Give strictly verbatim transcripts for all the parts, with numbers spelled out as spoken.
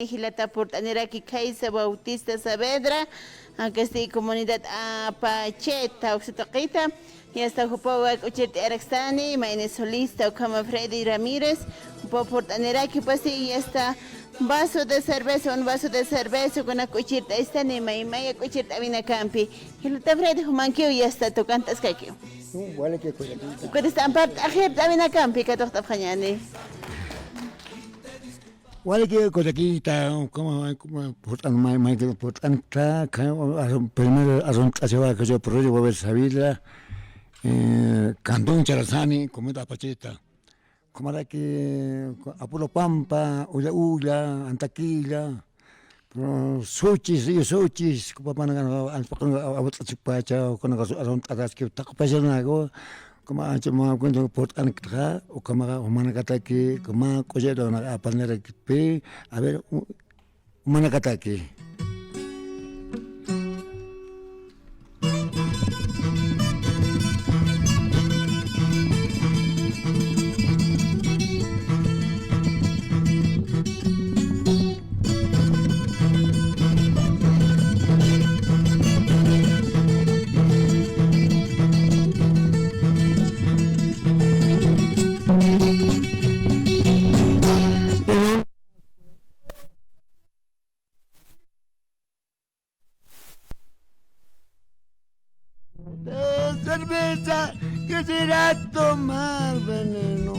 Jilata purt'aniraki Caiza Bautista Saavedra, akasti comunidad Apacheta, uksa tuqita, yasta jupaw k'uchirt'ayarakistani, mayni solista, ukhama Freddy Ramírez, jupaw purt'aniraki, jupasti yasta vaso de cerveza, un vaso de cerveza, kuna k'uchirt'ayistani, may, maya k'uchirt'awinakampi. Jilata Freddy, jumankiw yasta tukantaskakiw. Waliki kullakita. Ukatista ampart'ajirt'awinakampi katuqt'apxañani. Waliki kullakita, como, como, purt'an, may, may, purt'anta, ka, primero, arunt'asiwa, que yo, por ello, voy a ver esa vida, eh, cantón Charazani, como da pachita. Como era que, Apulopampa, Ulla Ulla, Antaquilla, pero Suchis, Río Suchis, como van a ganar, arunt'asipacha, con arunt'atas que taco pachanago, Como ancha mä cuento purt'anktxa, ukhamaxa jumanakataki, mä k'uchirt'awinaka apañarakpi, a ver, u-, jumanakataki. De cerveza quisiera tomar veneno,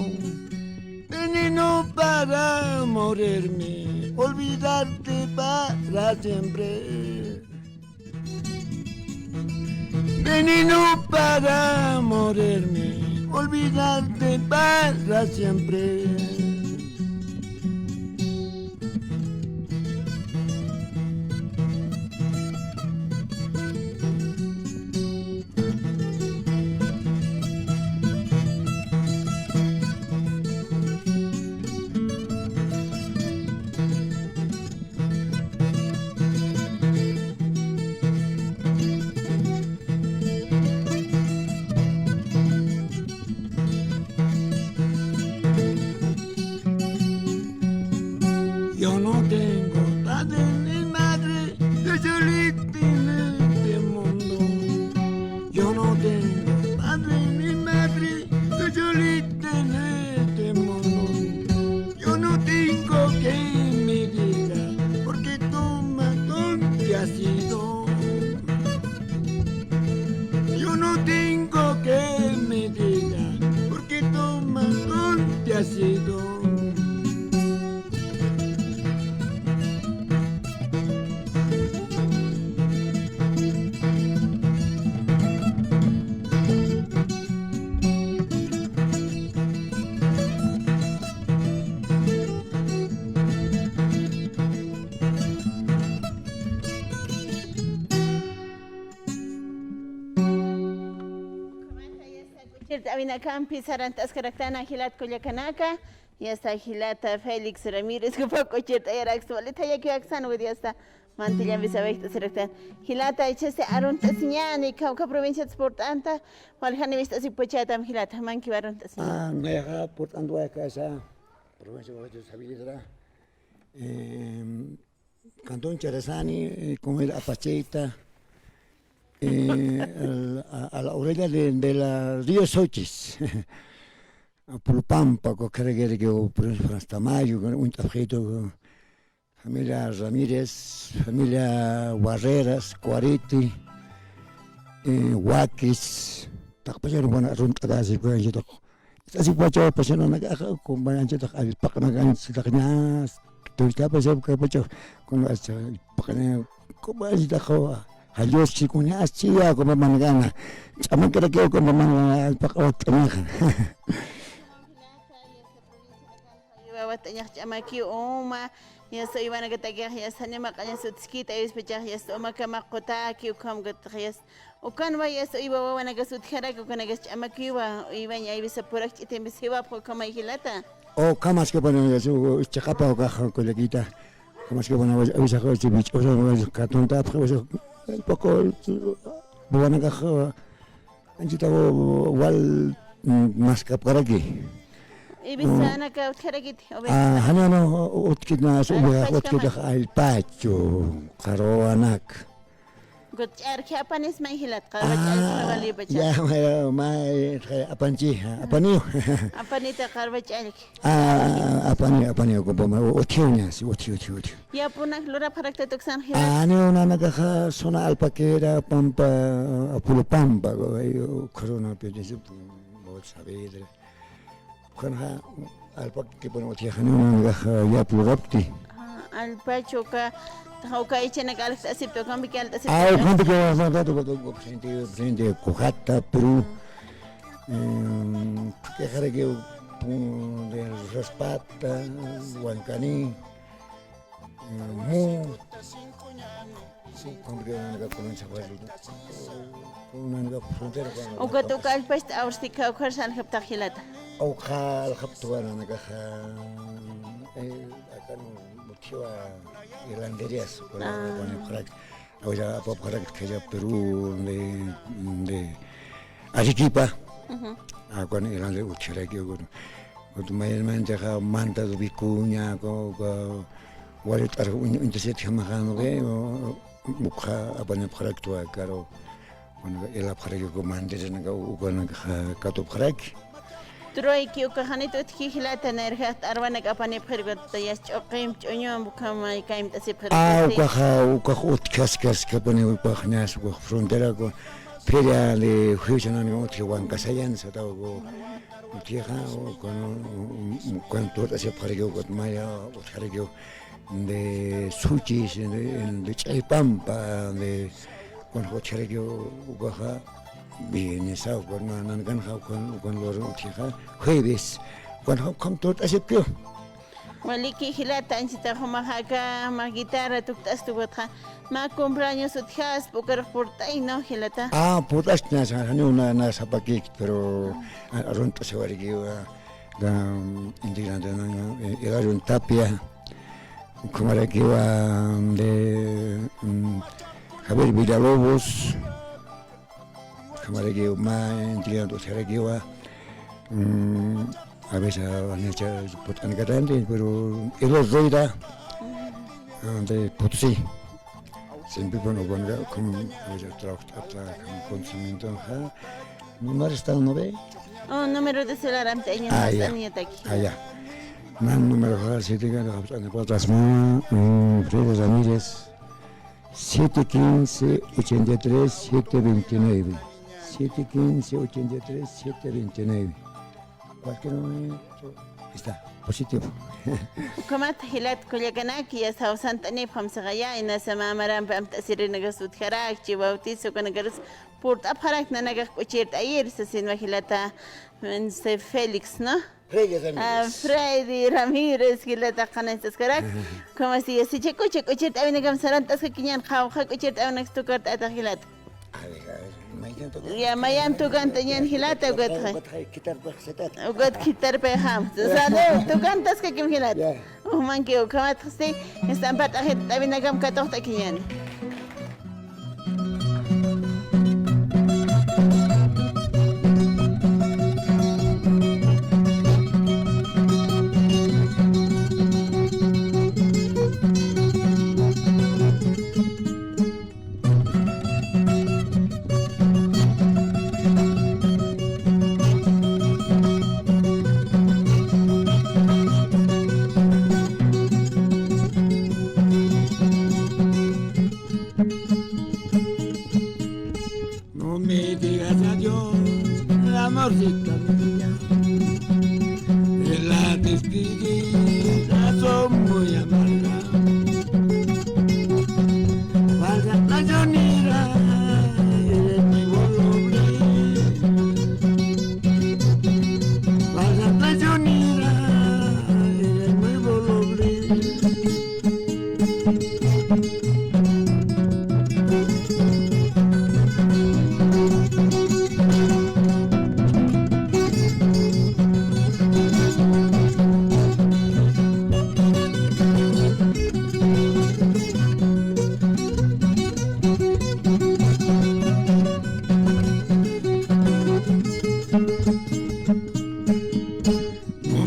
veneno para morirme, olvidarte para siempre. Veneno para morirme, olvidarte para siempre. Yo no tengo padre ni madre, yo solito en este mundo. Yo no tengo padre ni madre, yo solito en este mundo. Yo no tengo que me diga por qué tu matón te ha sido. Yo no tengo que me diga por qué tu matón te ha sido. K'uchirt'awinakampi sarant'askaraktana jilat kullakanaka, yasta jilata Félix Ramírez, jupaw k'uchirt'ayaraksta, wali thayakiw aksanwa, yasta mantillampi sawaykt'asiraktan. Jilata, jichhasti arunt'asiñäni, kawkha provinciat purt'anta, waljani wist'asipachätam jilata, mankiw arunt'asiñäni. Ah, nayaxa purt'antwa kasa, provincia Gualeguaychú, Saavedra, em, cantón Charazani, eh, comunidad Apacheta, eh, al, a, a la orilla de, de la río Sochis. Apulopampa, Coqueregueregueo, Franz Tamayo, un Tafeto, familia Ramírez, familia Barreras, Cuariti, eh, Waquis, taqpachar wan arunt'atasi, Así pacha, pacha, no, na, aja, como ancha, ta, al, paqna, ancha, ta, ña, tu, ta, pacha, ka, pacha, como, hasta, paqna, como, ancha, ta, jo, jallos, si, como, así, ya, como, man, gana. Chama, que, que, como, man, gana, al, paq, ot, ña. Wawa, tañax, chama, que, uma, yasta, uywanakataki, yasta, nima, qaña, sutskita, yasta, pacha, yasta, uma, kama, qota, que, como, que, yasta, Ukanwa yasta uywa wawanakas utjaraki, ukanakas ch'amakiwa, uywañ aywisa purak ch'itimpis jiwapxa, ukhamay jilata. Ukhamaskapana, chiqapa ukax kullakita. Ukhamaskapana, awisax, wich'usa, katuntapxa, wasa, poco, wawanakax, anchita wal, mm, maskapkaraki. Ibisanaka utjarakiti, oveja. Ah, janiw, no, utkitnas, ah, oveja, utkitax allpachu, qarwanak. Ukat ch'arki apanis may jilat, qarwa ch'arki, ah, walipacha. Ya, may, may, apanchi, ah, apaniw. Apanita qarwa ch'arki. Ah, apani, apani, uka puma, utjiw ña, sí, utji, utji, utji. Yapunak lurapxarakta tuksan jilat. Ah, janiw nanakaxa zona Alpaquera, Pampa, Apolo Pampa, ay, ukharunapi, Saavedra. Ukhanxa, allpakipun utjixa, janiw nanakaxa, yap lurapti. Ah, allpachu uka, uka aychanak alkt'asipta, ukampi alt'asipta. Ah, ukampi alt'asipta, uka, uka, frente, frente, Cojata, Perú. Em, phuq'ixarakiw, pun-, de Rosas Pata, Huancani, em, Mu. Sí, complicado, nanaka, con esa parte. Con, nanaka, frontera con. Ukat uka allpachta awrsti kawkhar aljaptax jilata. Ukxa aljaptuwa nanakaxa, eh, akan utjiwa hilanderías, con, ah, con el crack. Awira apapxarakta khaya Perú, de, de Arequipa. Ujú. Akan hilandés utjarakiw, ukat, ukat mayormente xa mantad, vicuña, uka, uka, wali t'arux uñ-, uñtasitjamaxa, ¿no ve? O, ukxa apanipxaraktwa, claro. Bueno, ilapxarakiw uka manteranaka, ukanakaxa katupxaraki. Truwayki uka janit utji jilata, nayrjax t'arwanak apanipxir, ukat yas ch'uqimp ch'uñump ukham kaymt asipxir. Ah, ukaxa, ukax utjkaskaskapuni, ukax ñas, ukax frontera, uka feria de jueves nanaka utji, Huancasayan satawa, uka utjixa, ukan, ukan turt'asipxarakiw, ukat maya utjarakiw, de Suchis, de, de Ch'aypampa, de, ukan utjarakiw, ukaxa, Viernes, ukan, nankanxa, ukan, ukan lurapxi utjixa, jueves, ukanxa, ukham turt'asipkiw. Waliki jilata, anchhitax jumax aka, mä guitarra tukt'astu ukatxa, mä cumpleaños utjaspa, ukarux purt'ay, ¿no, jilata? Ah, purt'astu, na, na, na, na, sapakik, pero, ah, arunt'asiwarakiwa, ah, integrante, na, na, eh, Hilarión Tapia, ukhamarakiwa, de, mm, Javier Villalobos, ukhamarakiwa, mä integrante utjarakiwa, mm, a veces, a, a, purt'ankatanti, pero Eloy Rueda, ah, de Potosí. Siempre, bueno, bueno, como, a veces trabajo, trabajo, conocimiento, ajá. Número está, ¿no ve? Oh, número de celular, am, taña, ah, ya. Taña, taki. Ah, ya. Nan número, ajá, siete, cuatro, cuatro, mm, Freddy Ramírez. Siete quince, ochenta y tres, siete veintinueve. Siete quince, ochenta y tres, siete veintinueve. Cualquier momento está positivo. Ukhamat jilat kullakanaki, ya sawsant'anipxam sixaya, inasa mä marampi amt'asirinakas utjarakchi, bautizo ukanakarus purt'apxarak nanakax k'uchirt'ayir, sasinwa jilata, mm, Félix, ¿no? Freddy Ramírez. Ah, Freddy Ramírez, jilata qhanañchaskarak. Como si, si chikucha k'uchirt'awinakam sarant'askakiñän, qhawqha k'uchirt'awinaks tukart'atax jilata. A ver, a ver, mayan tukan. Ya, mayan tukantañän jilata, ukatxa. Ukatxa khitarpaxsatata. Ukat khitarpayxam. Sale, tukantaskakim jilata. Ya. Umanki ukhamatxsti, estampat'axit t'awinakam katuqt'akiñän. No me digas adiós, amorcita mía. Es la despedida, son muy amarga. Vaya traicionera, eres muy voluble. Vaya traicionera, eres muy voluble. No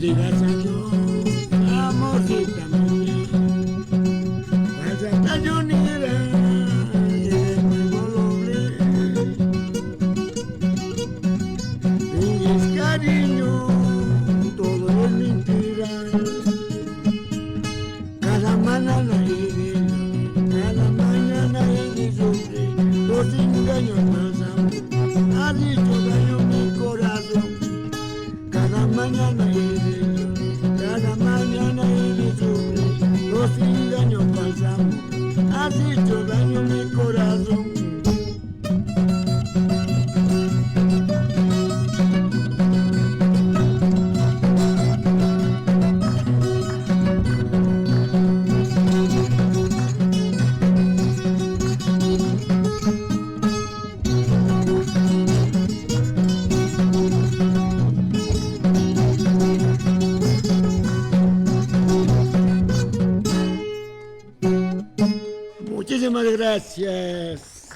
Gracias, Dios, amorcita mía. Gracias, Tayunira, eres muy voluble. Finges cariño, todo es mentira. Cada mañana y de noche, cada mañana y de noche, los engaños más amor, ha hecho daño mi corazón. Cada mañana y de noche, cada mañana y de noche, los engaños más amor, ha hecho daño mi corazón. Muchísimas gracias.